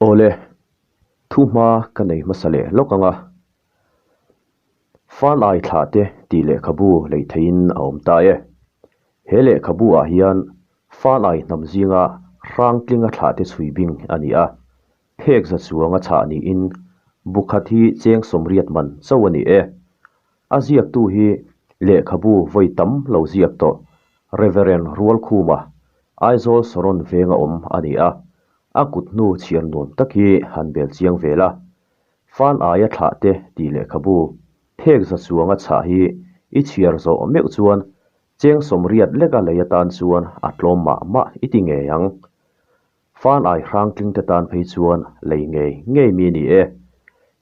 Awle, thu hma ka nei hmasa leh lawk ang a. Fan ai thlah te tih lehkhabu lei theihin a awm ta e. He lehkhabu ah hian fan ai hnam zinga hrang tlinga thlah te chhui bing a ni a. Phek za chuanga chhah niin bu khat hi cheng sawmriat man chauh a ni e. A ziaktu hi lehkhabu vawi tam lo ziak tawh Reverend Rualkhuma, Aizawl Saron venga awm a ni a. A kut hnu chhiar nuam tak hi han bel chiang ve la. Fan aia thlah te tih lehkhabu phek za chuanga chhah hi i chhiar zawh meuh chuan cheng sawmriat leka lei atan chuan a tlawm mah mah i ti ngei ang. Fan ai hrang tling te tan phei chuan lei ngei ngei mi ni e.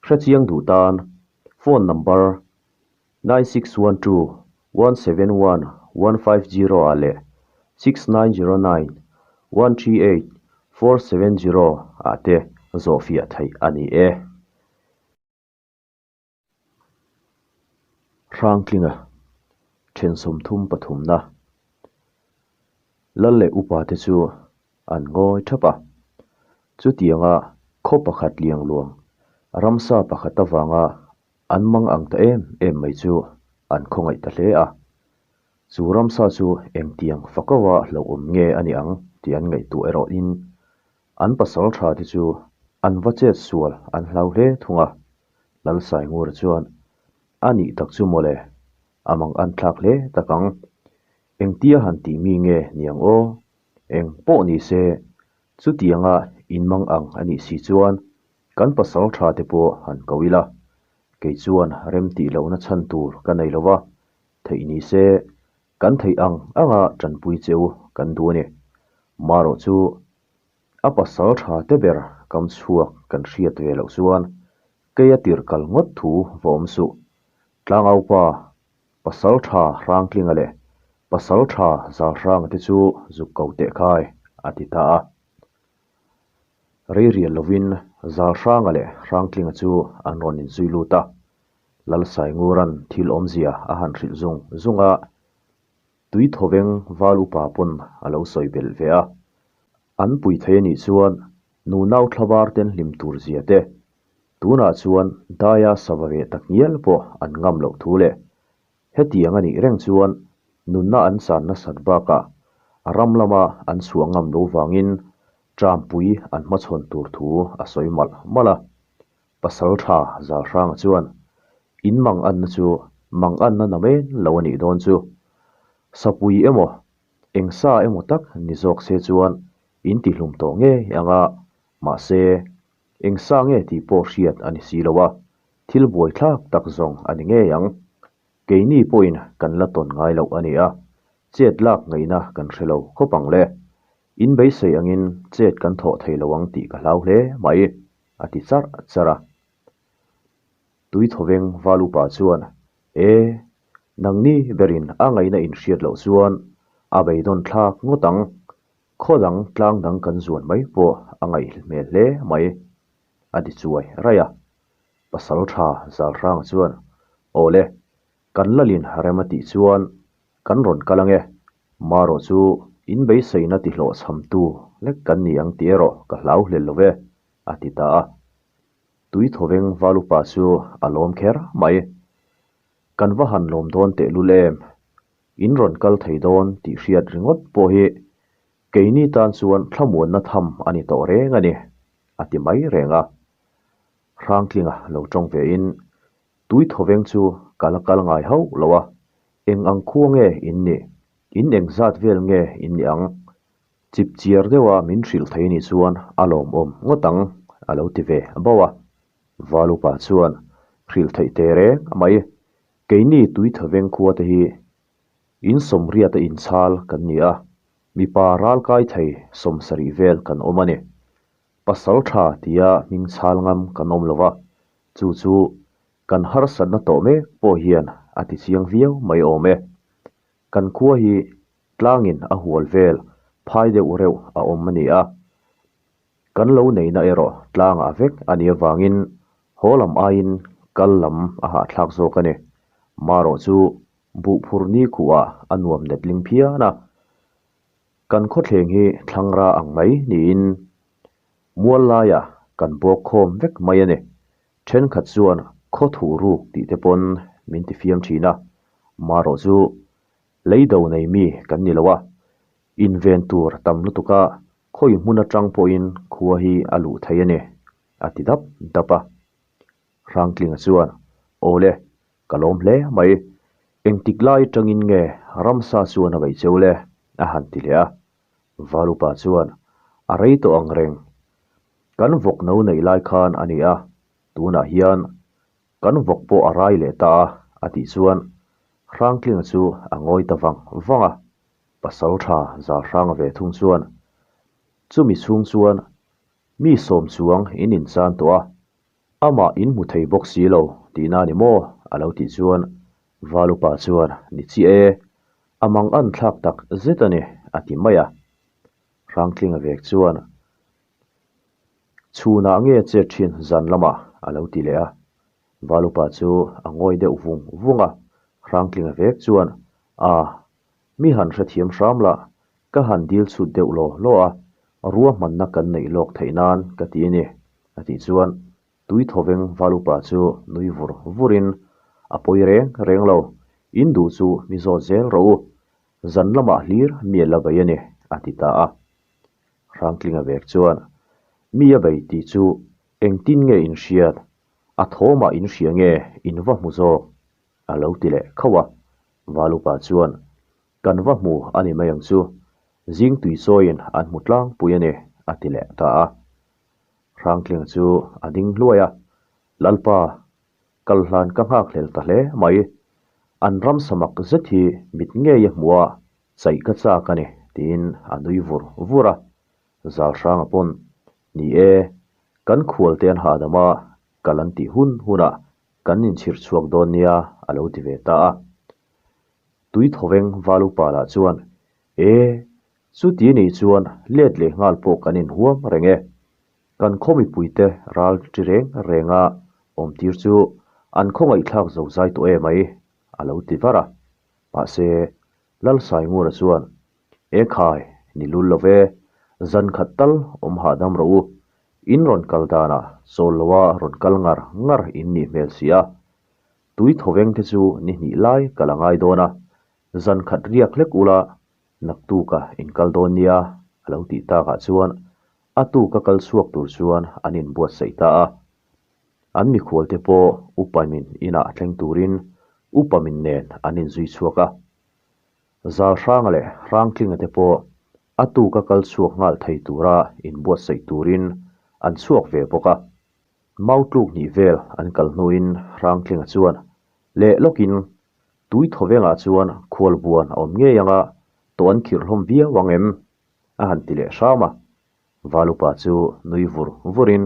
Hrechiang duh tan phone number 9612 171 150 ah leh 6909 138 470 ah te zawhfiah theih a ni e. Hrangtlinga then sawmthum pathumna Lal leh upa te chu an ngawi thap a. Chutianga khaw pakhat liang luang ramsa pakhat avanga an mang ang ta em em mai chu an khawngaih ta hle a. Chu ramsa chu engtiang fakauha hlauhawm nge a ni ang tih an ngaihtuah erawhin An pasal tha te chu an va chet sual an hlau hle thung a, Lalsaingura chuan, A nih tak chu mawle, a mang an thlak hle tak ang. Engtia han tih mi nge niang aw? Eng pawh ni se, chutianga in mang ang a nih si chuan kan pasal tha te pawh han ko ila, kei chuan rem tih lohna chhan tur ka nei lo va, theih ni se Kan theih ang anga tanpui che u kan duh a ni. Marawh chu a pasal tha te ber kam chhuak kan hriat ve loh chuan kei a tirh kal ngawt thu va awm suh. Tlangaupa, pasal tha Hrangtlinga leh pasal tha Zalhranga te chu zuk ko teh khai, a ti ta a. Rei rial lovin Zalhranga leh Hrangtlinga chu an rawn inzui lut a. Lalsainguran thil awmzia a han hrilh zung zung a, tui thawveng val upa pawn a lo sawi belh ve a. An pui thei anih chuan nunau thlabar ten hlim tur zia te, tunah chuan daia sava ve tak ngial pawh an ngam loh thu leh hetiang anih reng chuan nunna an chan nasat bakah ram lama an chhuah ngam lo vangin ṭampui an hmachhawn tur thu a sawi malh malh a. Pasal tha Zalhranga chuan, In mang anna chu mang anna na men lo a nih dawn chu. Sapui emaw, eng sa emaw tak ni zawk se chuan in tihlum tawh ngei ang a, mahse, eng sa nge tih pawh hriat a ni si lo a, thil buaithlak tak zawng a ni ngei ang. Keini pawhin kan la tawn ngai loh a ni a, chet lak ngaihna kan hre lo khawp ang le. In beisei angin chet kan thawh thei lo ang tih ka hlau hle mai. A ti charh charh a. Tui thawveng Valupa chuan, E, nangni berin a ngaihna in hriat loh chuan a beidawn thlak ngawt ang, khaw dang tlang dang kan zuan mai pawh a ngaih hmel hle mai, a ti chuai raih a. Pasal tha Zalhranga chuan, Awle, kan lalin rem a tih chuan kan rawn kal ange, marawh chu in beiseina ti hlawhchhamtu lek kan ni ang tih erawh ka hlau hlel lo ve, a ti ta a. Tui thawveng Valupa chu a lawm kher mai. Kan va han lawm dawn tehlul em? In rawn kal thei dawn tih hriat ringawt pawh hi keini tan chuan thlamuanna tham a ni tawh reng a ni, a ti mai reng a. Hrangtlinga lo tawng vein tui thawveng chu ka la kal ngai hauh lo a, eng ang khua nge in nih? In engzat vel nge in nih ang? Chip chiar deuha min hrilh thei nih chuan a lawmawm ngawt ang, a lo ti ve bauh a. Valupa chuan hrilh theih teh reng mai, keini Tuithaveng khua te hi in sawmriata inchhal kan ni a, mipa ralkai thei sawmsarih vel kan awm a ni. Pasal tha tia hming chhal ngam kan awm lo va, chu chu kan harsatna tawh mek pawh hian a ti chiang viau mai awm e. Kan khua hi Tlangin a hual vel phai deuh reuh a awm a ni a, kan lo neihna erawh tlangah vek a nih avangin haw lam aiin kal lam a hahthlak zawk a ni. Marawh chu buhphur ni khuhah a nuam netling phian a, kan khawthleng hi thlangra ang mai niin mual laiah Kan bawk khawm vek mai a ni. Thenkhat chuan khaw thuh ruk tih te pawn min ti fiam thin a, marawh chu lei do nei mi kan ni lo a, inven tur tam lutuk a khawi hmun atang pawhin khua hi a luh thei a ni, a ti dap dap a. Hrangtlinga chuan, Awle, ka lawm hle mai, engtik lai atangin nge ramsa chuan a beih cheu le? a han ti leh a. Valupa chuan, A rei tawh ang reng. Kan vawk no neih lai khan a ni a, tunah hian kan vawk pawh a rai leh ta a, a tih chuan Hrangtlinga chu a ngawi ta vang vang a. Pasal tha Zalhranga ve thung chuan, Chumi chhung chuan mi sawm chuang in inchan tawh a, Amah in hmu thei bawk si lo tihna a ni maw? a lo tih chuan Valupa chuan, Ni chiah e, a mang an thlak tak zet a ni, a ti mai a. Hrangtlinga vek chuan, Chhunah nge chet thin zan lamah? a lo ti leh a. Valupa chu a ngawi deuh vung vung a, Hrangtlinga vek chuan, A, mi han hrethiam hram lah, ka han dil chhut deuh law law a, ruahmanna kan neih lawk theih nan ka ti a ni, a tih chuan tui thawveng Valupa chu nui vur vurin, A pawi reng reng lo, in duh chu mi zawt zel rawh u, zan lamah hlir mi a la bei a ni, a ti ta a. Hrangtlinga vek chuan, Mi a bei tih chu engtin nge in hriat, a thawmah in hria nge in va hmu zawk? a lo ti leh khauh a. Valupa chuan, Kan va hmu a ni mai ang chu, zing tui chawiin an hmu tlangpui a ni, a ti leh ta a. Hrangtlinga chu a ding hluai a, Lalpa, kal hlan ka nghak hlel ta hle mai, an ram samak zet hi mit ngei a hmuh a, chaih ka chak a ni, tiin a nui vur vur a. Zalhranga pawn, Ni e, kan khualte an hahdam a, kal an tih hun hunah kan inchhir chhuak dawn nia, a lo ti ve ta a. Tui thawveng Valupa lah chuan, E, chuti nih chuan let leh nghal pawh kan inhuam reng e. Kan khaw mipuite ral ṭi reng renga awmtir chu an khawngaihthlak zo zai tawh em ai, a lo ti var a. Mahse, Lalsaingura chuan, E khai, ni lul lo ve, zan khat tal awm hahdam rawh u. In rawn kal danah chawl loa rawn kal ngar ngar in nih hmel si a. Tui thawveng te chu ni hnih lai ka la ngai dawn a, zan khat riak hlek ula naktuka in kal dawn nia a lo tih takah chuan a tuka kal chhuak tur chuan an inbuatsaih ta a. An mikhual te pawh Upamin inah thleng turin Upamin nen an inzui chhuak a. Zalhranga leh Hrangtlinga te pawh a tuka kal chhuak nghal thei tura inbuatsaih turin an chhuak ve bawk a. Mau tluk hnih vel an kal hnuin Hrangtlinga chuan leh lawkin tui thawvengah chuan khualbuan a awm ngei anga tawh an khirh hlawm viau ang em? a han ti leh hram a. Valupa chu nui vur vurin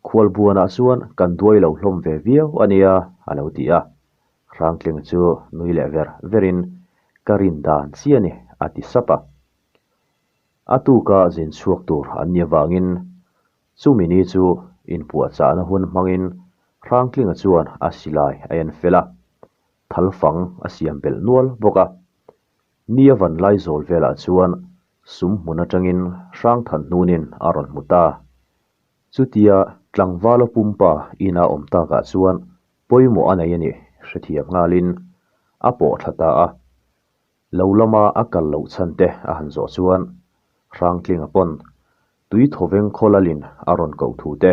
khualbuanah chuan kan duai lo hlawm ve viau a nia a lo ti a. Hrangtlinga chu nui leh ver verin ka rin dan chiah a ni a ti sap a. A tuka zin chhuak tur an nih avangin Chumi ni chu inpuahchahna hun hmangin Hrangtlinga chuan a silai a en fel a, thalfang a siam belh nual bawk a. Ni a van lai zawl velah chuan sum hmun atangin Hrangthan hnunin a rawn hmu ta. Chutia tlangvala pumpa ina awm takah chuan pawimawh a nei a ni hrethiam nghalin a pawh thla ta a. Lo lama a kal loh chhan te a han zawh chuan Hrangtlinga pawn tui thawveng khaw lalin a rawn koh thu te,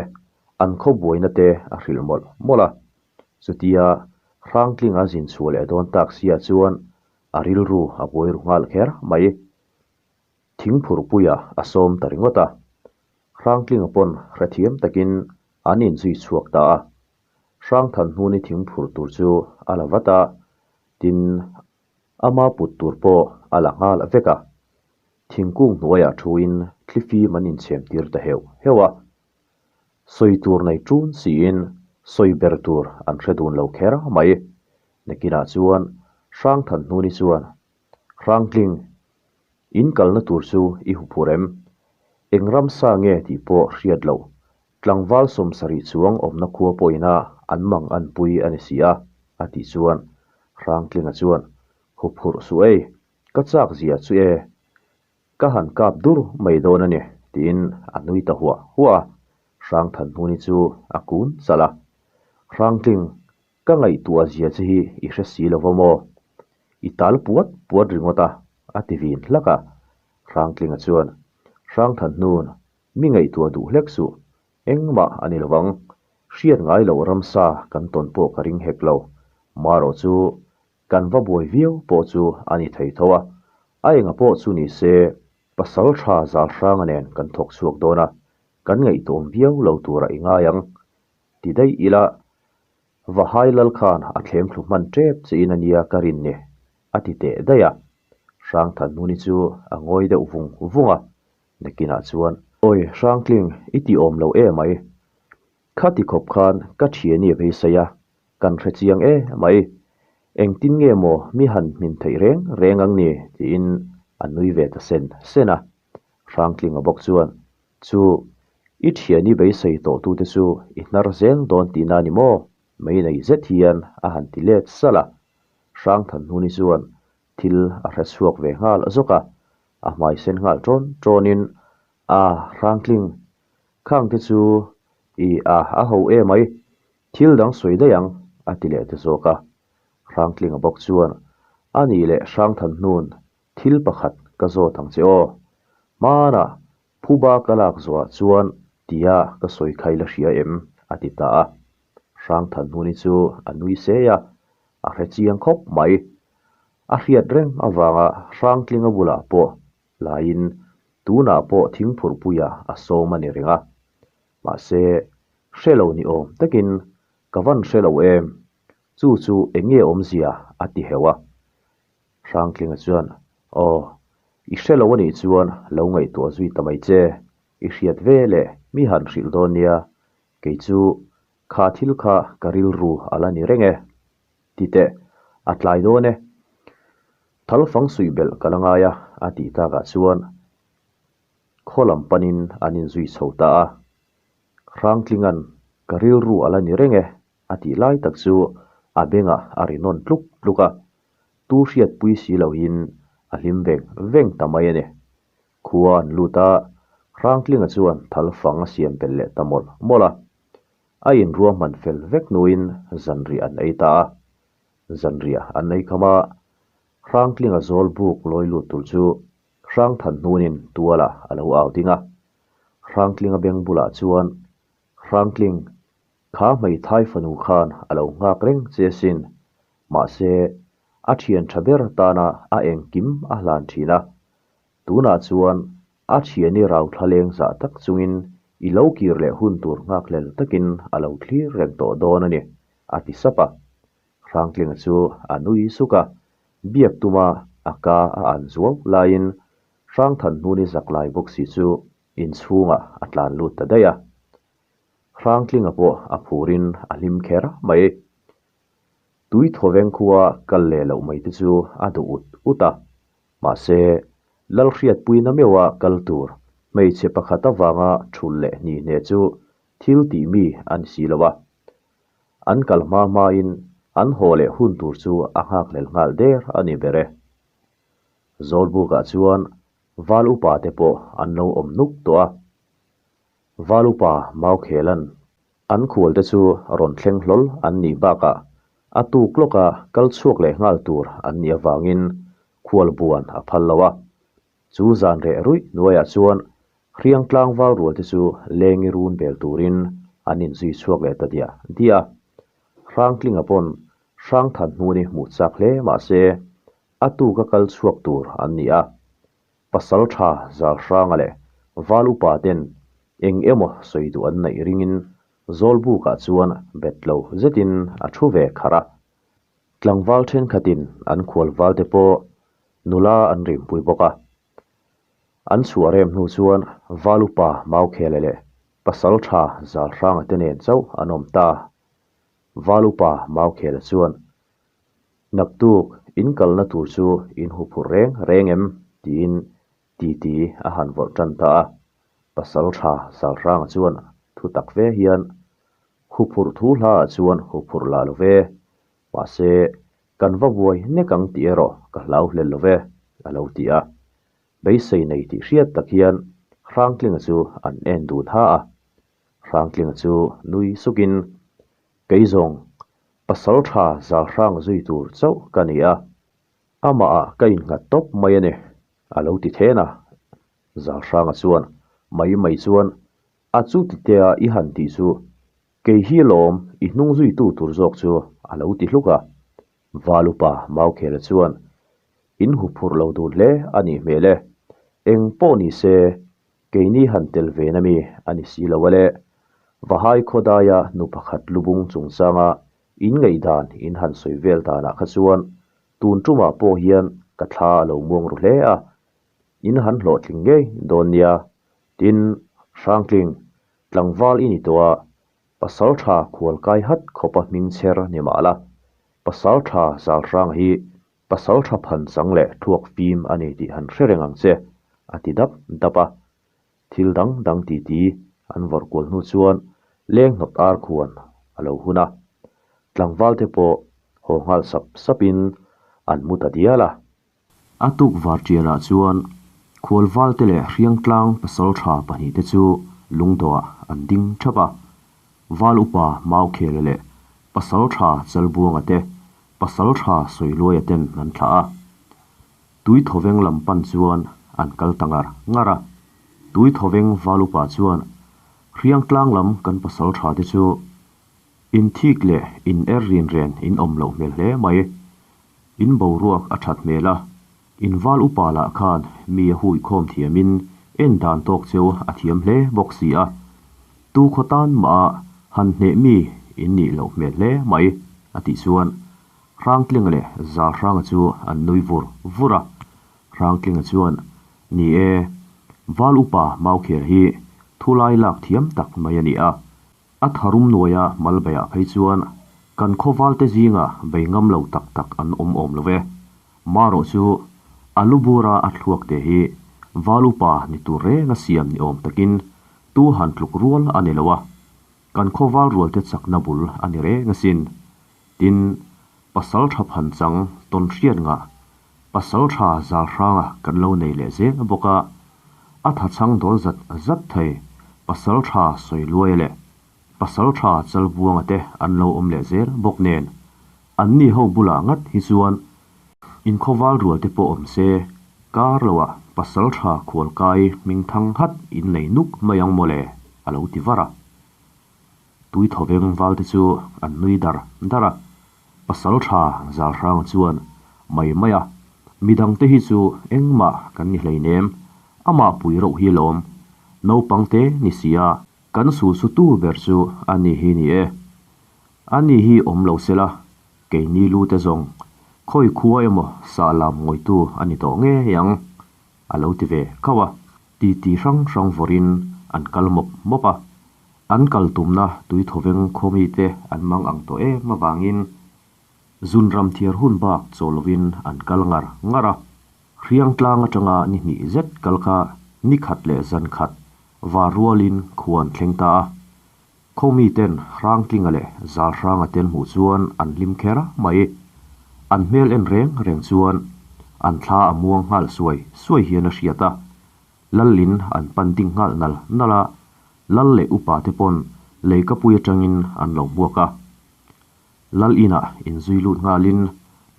an khaw buaina te a hrilh mawlh mawlh a. Chutia Hrangtlinga zin chhuah leh dawn tak sia chuan a rilru a buai ru nghal kher mai. Thingphurpuia a sawm ta ringawt a. Hrangtlinga pawn hrethiam takin an inzui chhuak ta a. Hrangthan hnuni thingphur tur chu a la vat a, tin, Ama put tur pawh a la nghal vek a, thingkung hnuaiah thuin thlifim an inchhem tir ta heuh heuh a. Sawi tur nei ṭun siin sawi ber tur an hre dun lo kher mai. Nakinah chuan Hrangthan hnuni chuan, Hrangtling, in kalna tur chu i huphurh em? Eng ramsa nge tih pawh hriat loh, tlangval 70 chuang awmna khua pawhina an mang an pui a ni si a, a tih chuan Hrangtlinga chuan, Huphurh suh ei, ka chak zia chu e, ka han kap dur mai dawn a ni, tiin a nui ta huah huah a. Hrangthanhmuni chu a kun chalh a. Hrangtling, ka ngaihtuah zia che hi i hre si lo va maw? I tal puat puat ringawt a, a ti vin hlak a. Hrangtlinga chuan, Hrangthanhnun, mi ngaihtuah duh hlek suh, engmah a ni lovang. Hriat ngai loh ramsa kan tawn pawh ka ring hek lo. Marawh chu kan va buai viau pawh chu a ni thei tho a, a enga pawh chu ni se, pasal tha zal hranga nen kan thawk chhuak dawn a, kan ngaihtuahawm viau lo turah i ngai ang. Ti daih ila, Vahai lal khan a thlem thlu hman tep che in a nia ka rin ni, a ti teh daih a. Hrangthanhmuni chu a ngawi deuh vung vung a, nakinah chuan, Awi Hrangtling, i ti awm lo emai. Khati khawp khan ka thiani a beisei a, kan hre chiang e mai. Engtin nge maw mi han hmin theih reng reng ang ni? tiin a nui ve ta sen sen a. Hrangtlinga bawk chuan, Chu, i thiani beisei tawh tute chu i hnar zel dawn tihna ni maw? Mei nei zet hian a han ti let salh a. Hrangthanhmuni chuan thil a hre chhuak ve nghal zawk a, a hmai sen nghal ṭawn ṭawnin, A, Hrangtling, Khangte chu i a a ho e mai, thil dang sawi daih ang, a ti leh ta zawk a. Hrangtlinga bawk chuan, A nih leh Hrangthanhnun, thil pakhat ka zawt ang che aw. Hmanah phuba ka lak zawhah chuan tia ka sawi kha i la hria em? a ti ta a. Hrangthanhnuni chu a nui sei a, a hre chiang khawp mai. A hriat reng avanga Hrangtlinga bulah pawh laiin tunah pawh thingphurhpuia a sawm a ni reng a. Mahse, hre lo ni awm takin ka van hre lo em, chu chu eng nge awmzia a ti heuh a. Hrangtlinga chuan, Aw, i hre lo a nih chuan lo ngaihtuah zui ta mai che, i hriat ve leh mi han hrilh dawn nia, kei chu kha thil kha ka rilru a la ni reng e. Ti teh, a tlai dawn e. Thal fang suih belh ka la ngai a, a tih takah chuan khaw lam panin an inzui chho ta a. Hrangtlinga'n ka rilru a la ni reng e, a tih lai tak chu a bengah a ri nawn tluk tluk a, tu hriatpui si lohin a hlim veng veng ta mai a ni. Khua an lut a, Hrangtlinga chuan thal fang a siam belh leh ta mawlh mawlh a. A inruahman fel vek hnuin zanriah an ei ta a. Zanriah an ei kham a, Hrangtlinga zawl buk lawi lut tur chu Hrangthanhnunin tualah a lo au ding a. Hrangtlinga beng bulah chuan, Hrangtling, kha hmeithai fanu khan a lo nghak reng che sin. Mahse, a thian tha ber tana a engkim a hlan thin a. Tunah chuan a thiani rauthla leng zah tak chungin i lo kir leh hun tur nghakhlel takin a lo thlir reng tawh dawn a ni, a ti sap a. Hrangtlinga chu a nui suk a, biak tuma a ka a an zuau laiin Hrangthanhnuni zak lai bawk si chu inchhungah a tlan lut ta daih a. Hrangtlinga pawh a phurin a hlim kher mai. Tui thawveng khua kal leh loh mai te chu a duh ut ut a. Mahse, Lalhriatpuina meuha kal tur hmeichhe pakhat avanga thulh leh hnih hne chu thil tih mi a ni si lo a. An kal hma hmain an haw leh hun tur chu a nghakhlel nghal der a ni ber e. Zawlbukah chuan Val upa te pawh an lo awm nuk tawh a. Val upa Maukhelan an khual te chu rawn thleng hlawl an nih bakah a tuk lawka kal chhuak leh nghal tur an nih avangin khual buan a phal lo a. Chu zan reh ruih hnuaiah chuan hriang tlangval rual te chu lengi run bel turin an inzui chhuak leh ta diah diah a. Hrangtlinga pawn Hrangthanhmuni hmuh chak hle mahse a tuka kal chhuak tur an ni a. Pasal tha Zalhranga leh Val upa ten eng emaw sawi duh an neih ringin Zawlbukah chuan bet lo zetin a thu ve kharh a. Tlangval thenkhatin an khualval te pawh nula an rimpui bawk a. An chhuah rem hnu chuan Val upa Maukhele leh Pasal tha Zalhranga te nen chauh an awm ta. Val upa Maukhele chuan, Naktuk, in kalna tur chu in hu phurh reng reng em? tiin titi a han vawrh tan ta a. Pasal tha Zalhranga chuan thu tak ve hian, Hu phurh thu hlaah chuan hu phurh lah lo ve. Mahse, kan va buai nek ang tih erawh ka hlau hlel lo ve, a lo ti a. Beisei nei tih hriat tak hian Hrangtlinga chu an en dun ha a. Hrangtlinga chu nui sukin, Kei zawng, pasal tha zal hrang zui tur chauh ka ni a, amahah ka innghat tawp mai a ni, a lo ti then a. Zalhranga chuan mai mai chuan, A chu titea i han tih chu, kei hi lawm i hnung zuitu tur zawk chu, a lo ti hluk a. Valupa Maukhela chuan, In huphurh lo dun hle a nih hmel e, eng pawh ni se, keini han tel ve na mi a ni si lo a le. Vahai khawdaia nu pakhat lubung chungchanga in ngaihdan in han sawi vel danah kha chuan tun tumah pawh hian ka thla a lo muang ru hle a, in han hlawhtling ngei dawn nia. Tin, Hrangtling, tlangval i ni tawh a, pasal tha khual kai hat khawpa hming chher ni mah la, pasal tha zal hrang hi pasal tha phan chang leh thuak fim a ni tih han hre reng ang che, a ti dap dap a. Thil dang dang titi an vawrh kual hnu chuan leng hnawt ar khuan a lo hun a. Tlangval te pawh haw nghal sap sapin an mu ta dial a. A tuk varṭianah chuan khualvalte leh hriangtlang pasal ṭha pahnihte chu lungdawhah an ding ṭhap a. Val upa Maukhela leh pasal ṭha Chalbuanga te, pasal ṭha Sawiluaia ten an thlah a. Tui thawveng lam pan chuan an kal ta ngar ngar a. Tui thawveng val upa chuan hriangtlang lam kan pasal ṭha te chu inthik leh in er rin ren in awm loh hmel hle mai. In boruak a that hmel a, in val upa lah khan mi a huikhawm thiamin en dan tawk cheu a thiam hle bawk si a, tu khaw tan mah a han hneh mi in nih loh hmel hle mai, a tih chuan Hrangtlinga leh Zalhranga chu an nui vur vur a. Hrangtlinga chuan, Ni e, val upa Maukhel hi thulai lak thiam tak mai a ni a, A tharum nuaia Malbaiah phei chuan kan khawvalte zingah bei ngam lo tak tak an awm awm lo ve. Marawh chu a lu bura a thluak te hi val upa ni tur renga siam ni awm takin tu han tluk rual a ni lo a, kan khawval rualte chakna bul a ni reng asin. Tin, pasal tha phan chang tawn hriat ngah pasal tha zal hranga kan lo nei leh zel bawk a, a tha chhang dawl zat zat thei pasal tha sawi luai leh pasal tha chal buanga te an lo awm leh zel bawk nen an ni ho bulah ngat hi chuan inkhawval rual te pawh awm se kar loah pasal tha khualkai hming thang hat in nei nuk mai ang mawle a lo ti var a. Tui thawveng valte chu an nui dar dar a, pasal tha Zalhranga chuan mai mai a, midangte hi chu engmah kan ni hleinem, amah pui reuh hi lawm, naupang te ni si a, kan sulsu tu ber chu a ni hi ni e. A ni hi awm lo sela, keini lu te zawng khawi khua emaw sah lam ngawitu a ni tawh ngei ang, a lo ti ve khauh a, titi hrang hrang vawrin an kal mawp mawp a. An kal tumna tuithawveng khawmite an mang ang tawh em avangin zun ram thiar hun bak chaw lovin an kal ngar ngar a. Hriang tlang atanga ni hnih zet kal kha ni khat leh zan khat var rualin khua an thleng ta a. Khawmiten Hrangtlinga leh Zalhranga ten hmuh chuan an hlim kher mai. An hmel en reng reng chuan an thla a muang nghal suai suai hian a hriat a. Lalin an pan ding nghal nal nal a, Lal leh upa te pawn leikapui atangin an lo hmuak a. Lal inah inzui lut nghalin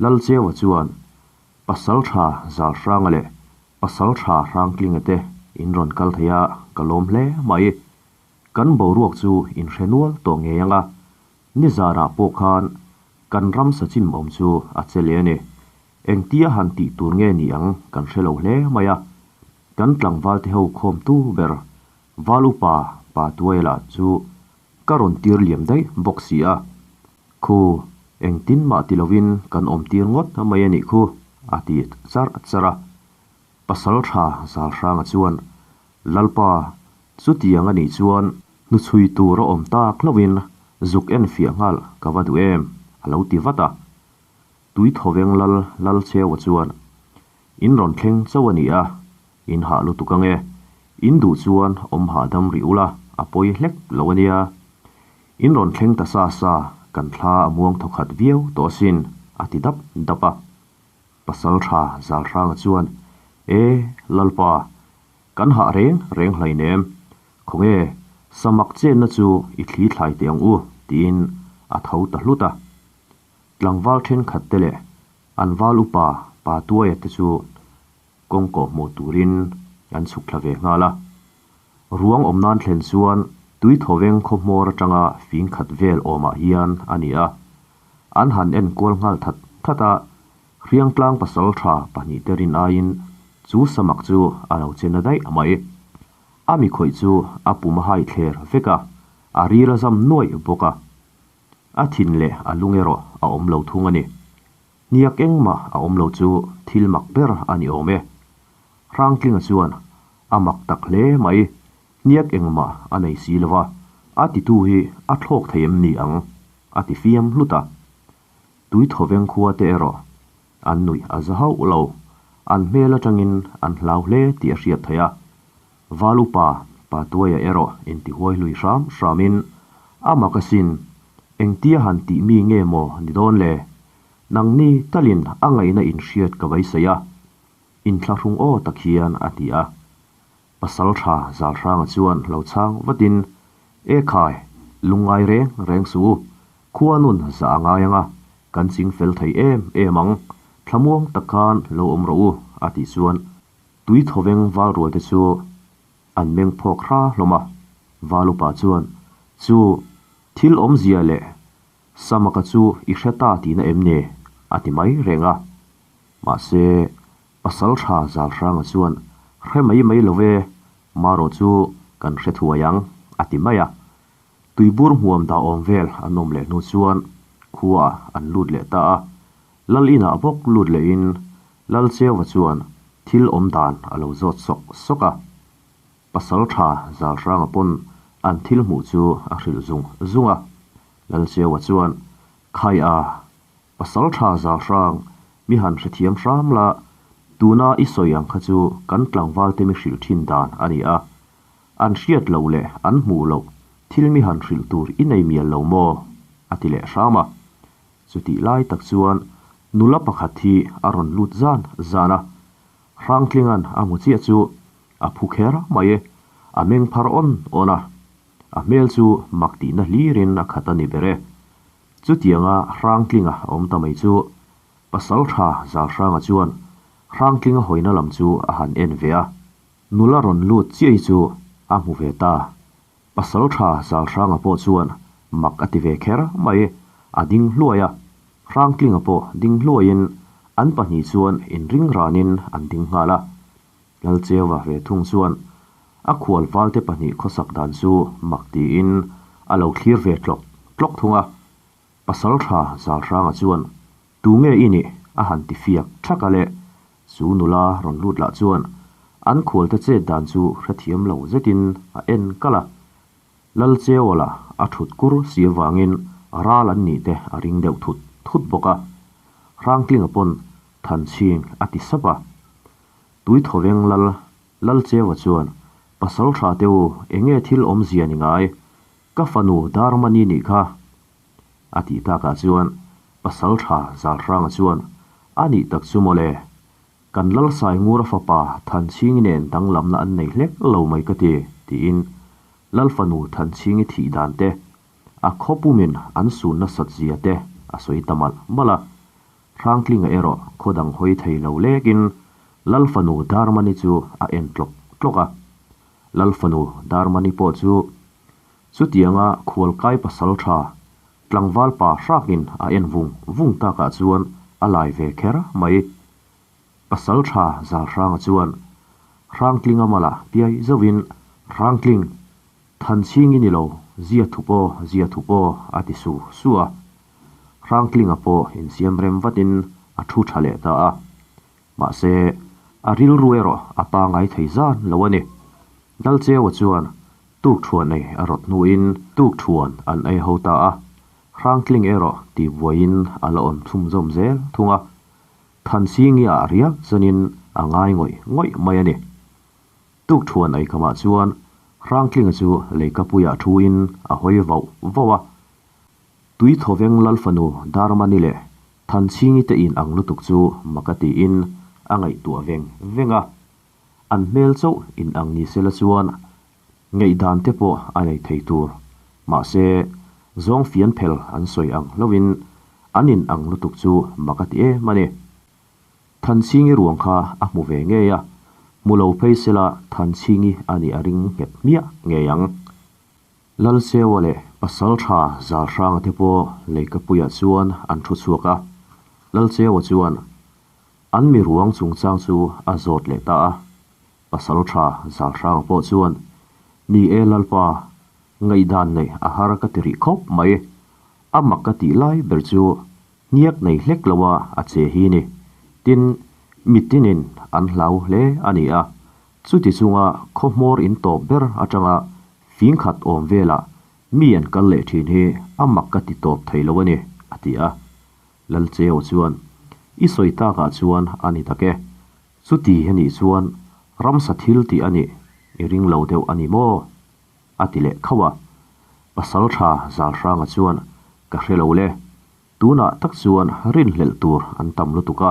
Lal Cheua chuan Pasal tha Zal Hranga leh Pasal tha Hrangtlinga te in rawn kal thei a, ka lawm hle mai. Kan boruak chu in hre nual tawh ngei ang a, nizarah pawh khan kan ram sachim awm chu a che leh a ni. Engtia han tih tur nge ni ang kan hre lo hle mai a, kan tlangval te ho khawmtu ber Val upa pa Tuaila chu ka rawn tir liam daih bawk si a, Khu, engtin mah ti lovin kan awm tir ngawt mai a nih khu, a ti charh charh a. Pasal tha Zalhranga chuan, Lalpa, chutiang a nih chuan hnuchhui tur a awm tak hlauhin zuk en fiah nghal ka va duh em, a lo ti vat a. Tui thawveng lal Lalcheua chuan, In rawn thleng chauh a ni a, in hah lutuk ang e. In duh chuan awm hahdam rih ula, a pawi hlek lo a nia. In rawn thleng ta sa sa, kan thla a muang thawkhat viau tawh asin, a ti dap dap a. Pasal tha Zalhranga chuan, E, Lalpa, kan hah reng reng hlainem. Khawnge, Samak chenna chu i thli thlai teh ang u, tiin a tho ta hlut a. Tlangval thenkhat te leh an val upa Pa Tuaia te chu kawng kawh hmuh turin an chhuk thla ve nghal a. Ruang awm nan thlen chuan tui thawveng khaw hmawr atanga fing khat vel awmah hian a ni a. An han en kual nghal that that a, Hriangtlang pasaltha pahnihte rin aiin chu samak chu a lo che na daih mai. A mi khawih chu a pum a hai thler vek a, a ril a zam nuaih bawk a. A thin leh a lung erawh a awm lo thung a ni. Hniak engmah a awm lo chu thil mak ber a ni awm e. Hrangtlinga chuan a mak tak hle mai, hniak engmah a nei si lo va, a titu hi a thlawk thei em ni ang? a ti fiam hlut a. Tui thawveng khua te erawh an nuih a za hauh lo, an hmel atangin an hlau hle tih a hriat theih a. Val upa Pa Tuaia erawh intihuai hlui hram hramin, A mak asin, engtia han tih mi nge maw ni dawn le? Nangni talin a ngaihna inhriat ka beisei a, inthlahrung aw tak hian a ti a. Pasal tha Zalhranga chuan lo chhang vatin, E khai, lungngai reng reng suh u, khua nun zah a ngai ang a, kan ching fel thei em em ang, thlamuang tak khan lo awm rawh u, a tih chuan tui thawveng val rual te chu an meng phawk hra hlawm a. Val upa chuan, Chu, thil awmzia leh Samaka chu i hre ta tihna em ni? a ti mai reng a. Mahse, Pasal tha Zalhranga chuan, Hre mai mai lo ve, marawh chu kan hre thuai ang, a ti mai a. Tuibur hmuam dah awm vel an awm leh hnu chuan khuaah an lut leh ta a. Lal inah bawk lut lehin Lalcheuva chuan thil awm dan a lo zawt sawk sawk a. Pasal tha Zalhranga pawn an thil hmuh chu a hrilh zung zung a. Lalcheuva chuan, Khai a, Pasal tha Zalhrang, mi han hrethiam hram la, tuna i sawi ang kha chu kan tlangvalte mi hrilh thin dan a ni a. An hriat loh leh an hmuh loh thil mi han hrilh tur i nei mial lo maw? a ti leh hram a. Chutih lai tak chuan nula pakhat hi a rawn lut zan zan a, Hrangtlinga'n a hmu chiah chu a phu kher mai, a meng phar awn awn a, a hmel chu mak tihna hlirin a khat a ni ber e. Chutianga Hrangtlinga a awm ta mai chu Pasal tha Zalhranga chuan Hrangtlinga hawina lam chu a han en ve a, nula rawn lut chiah hi chu a hmu ve ta. Pasal tha Zalhranga pawh chuan mak a ti ve kher mai, a ding hluai a, Hrangtlinga pawh ding hluaiin an pahnih chuan inring ranin an ding nghal a. Lalcheuva ve thung chuan a khual valte pahnih khawsak dan chu mak tiin a lo thlir ve tlawk tlawk thung a. Pasal tha Zalhranga chuan, Tu nge i nih? a han ti fiak thak a le. Chu nula rawn lut lah chuan an khualte chet dan chu hrethiam lo zetin a en kalh a. Lalcheuala a thut kur si avangin ral an nih te a ring deuh thut thut bawk a. Hrangtlinga pawn Thanchhing a ti sap a. Tuithawveng lal Lalcheua chuan, Pasal tha te u, enge thil awmzia ni ngai? Ka fanu Darmani nih kha. A tih takah chuan Pasal tha Zalhranga chuan, A nih tak chu mawle, kan Lalsaingura fapa Thanchhingi nen danglamna an nei hlek lo mai ka ti, tiin Lal fanu Thanchhingi thih dan te, a khaw pumin an sun nasat zia te a sawi ta malh malh a. Hrangtlinga erawh khaw dang hawi thei lo lekin Lal fanu Darmani chu a en tlawk tlawk a. Lal fanu Darmani pawh chu chutianga khualkai pasal tha tlangval pa hrakin a en vung vung takah chuan a lai ve kher mai. Pasal tha Zalhranga chuan Hrangtlinga mala piai zauhin, Hrangtling, Thanchhing i ni lo, zia thup aw, zia thup aw, a ti su su a. Hrangtlinga pawh insiam rem vatin a thu tha leh ta a. Mahse, a rilru erawh a pangai thei zan lo a ni. Lalcheua chuan tukthuan ei a rawt hnuin tukthuan an ei ho ta a. Hrangtling erawh tihbuaiin a la awn chhumzawm zel thung a. Thansingi ah riak zanin a ngai ngawih ngawih mai a ni. Tukthuan ei khamah chuan Hrangtlinga chu leikapuiah thuin a hawi vauh vauh a. Tui thawveng Lalfanu Darmani leh Thanchhingi te in ang lutuk chu mak a tiin a ngaihtuah veng veng a. An hmel chauh in ang ni sela chuan. Ngaihdan te pawh a nei thei tur. Mahse, zawng fian phel an sawi ang hlauhin an in ang lutuk chu mak a ti em a ni. Thanchhingi ruang kha a hmu ve ngei a, hmu lo phei sela Thanchhingi a nih a ring nghet hmiah ngei ang. Lalseua leh Pasaltha Zalhranga te pawh Leikapuiah chuan an thu chhuak a, Lalseua chuan an mi ruang chungchang chu a zawt leh ta a. Pasaltha Zalhranga pawh chuan, Ni e Lalpa, ngaihdan neih a har ka ti rih khawp mai. A mak ka tih lai ber chu hniak nei hlek lo a a che hi ni. Tin, mitinin an hlau hle a ni a, Chuti chunga khaw hmawr in tawp ber atanga fing khat awm velah mi an kal leh thin hi a mak ka ti tawp thei lo a ni, a ti a. Lalcheo chuan, I sawi takah chuan a ni tak e. Chuti a nih chuan ramsa thil tih a nih i ring lo deuh a ni maw? a ti leh khauh a. Pasaltha Zalhranga chuan, Ka hre lo le. Tunah tak chuan rinhlelh tur an tam lutuk a,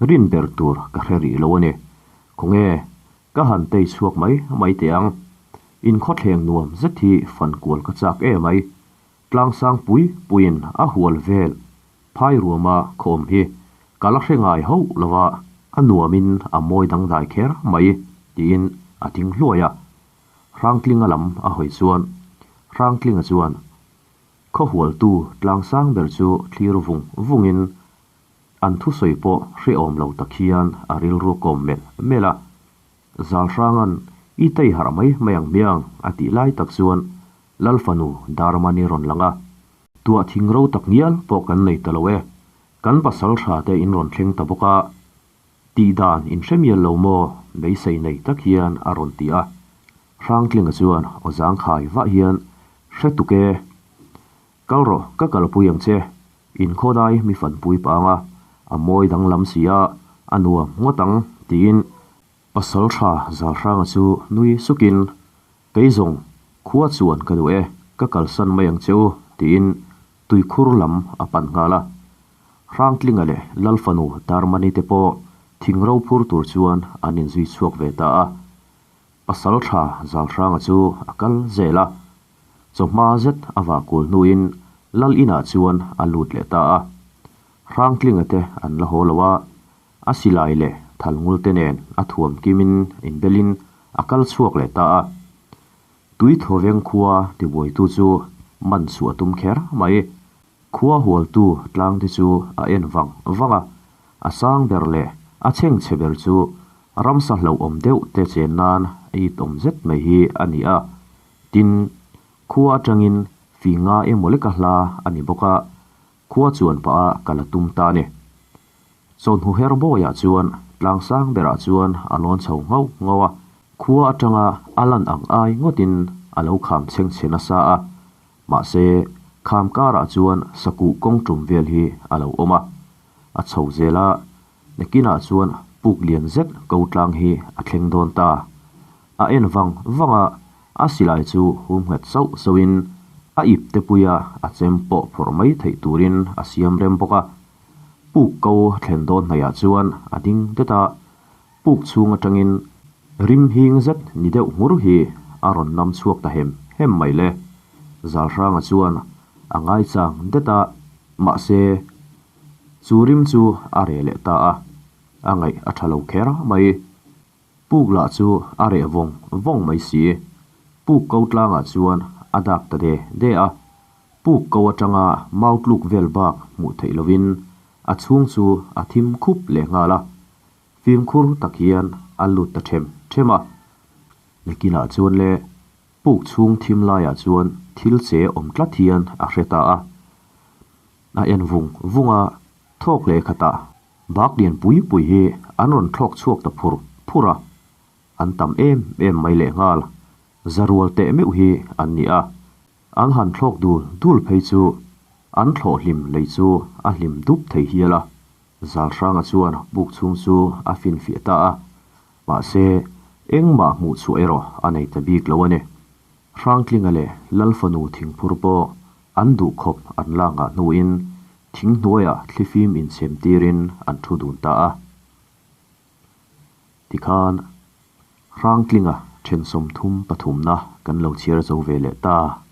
rin ber tur ka hre rih lo a ni. Khawnge, ka han tei chhuak mai mai teh ang. Inkhawthleng nuam zet hi fan kual ka chak em ai. Tlangsang pui puiin a hual vel phai ruama khawm hi ka la hre ngai hauh lo va, a nuamin a mawi dangdai kher mai tiin a ding hluai a. Hrangtlinga lam a hawi chuan Hrangtlinga chuan Khawhualtu tlangsang ber chu thlir vung vungin an thusawi pawh hrehawm lo tak hian a rilru kawm melh melh a. Zalhranga'n i tei harh mai mai ang hmiang a tih lai tak chuan Lal fanu Darmani rawn lang a. Tuah thing ro tak ngial pawh kan nei ta lo e. Kan pasal tha te in rawn thleng ta bawk a. Tih dan in hre mial lo maw? Beisei nei tak hian a rawn ti a. Hrangtlinga chuan aw zangkhai vah hian, Hre tuk e. Kal rawh, ka kalpui ang che. In khawdai mi fanpui pang a, a mawi danglam si a, a nuam ngawt ang, tiin Pasaltha Zalhranga chu nui sukin, Kei zawng, khua chuan ka duh e, ka kalsan mai ang che u, tiin tuikhur lam a pan nghal a. Hrangtlinga leh Lalfanu Darmani te pawh thing ro phur tur chuan an inzui chhuak ve ta a. Pasaltha Zalhranga chu a kal zel a, chawhma zet a vah kul hnuin Lal inah chuan a lut leh ta a. Hrangtlinga te an la haw lo a, a silai leh thalngul te nen a thuam kimin inbelin a kal chhuak leh ta a. Tui thawveng khua tibuaitu chu man chhuah a tum kher mai. Khua hualtu tlangte chu a en vang vang a, a sang ber leh a chhengchhe ber chu ramsa hlauhawm deuh te chen nan a it awm zet mai hi a ni a. Tin, khua atangin fing nga emaw leka hla a ni bawk a, khua chuan pah a kal a tum ta a ni. Chawhnu her bawiah chuan tlang sang berah chuan a lawn chho nghauh nghauh a, khua atanga a lan ang ai ngawtin a lo kham chhengchhe nasa a. Mahse, kham karah chuan sakuh kawng tum vel hi a lo awm a. A chho zel a, nakinah chuan puk lian zet ko tlang hi a thleng dawn ta. A en vang vang a, a silai chu hum nghet sauh sauhin a ip te puia a chem pawh phawrh mai theih turin a siam rem bawk a. Puk ko thlen dawn hnaihah chuan a ding det a, Puk chhung atangin rim hing zet ni deuh nghur hi a rawn nam chhuak ta hem hem mai le. Zalhranga chuan a ngaichang det a, mahse chu rim chu a reh leh ta a, a ngaih a tha lo kher mai. Puk lah chu a reh vawng vawng mai si. Puk ko tlangah chuan a dak ta de de a, puk ko atanga mau tluk vel bak hmuh theih lovin a chhung chu a thim khup leh nghal a. Fimkhur tak hian a lut ta them them a. Nakinah chuan le puk chhung thim laiah chuan thil che awm tlat hian a hre ta a. A en vung vung a, thawk leh khatah bak lian pui pui hi an rawn thlawk chhuak ta phur phur a. An tam em em mai lehnghal, zarual teh meuh hi an ni a. An han thlawk dul dul phei chu an thlawh hlim lei chu a hlim dup thei hial a. Zalhranga chuan buk chhung chu a finfiah ta a, mahse engmah hmuh chhuah erawh a nei ta bik lo a ni. Hrangtlinga leh Lalfanu thingphur pawh an duh khawp an lak ngah hnuin thing hnuaiah thlifim inchhem tirin an thu dun ta a. Tikhan Hrangtlinga. Then 33 na kan lo chhiar zo ve leh ta.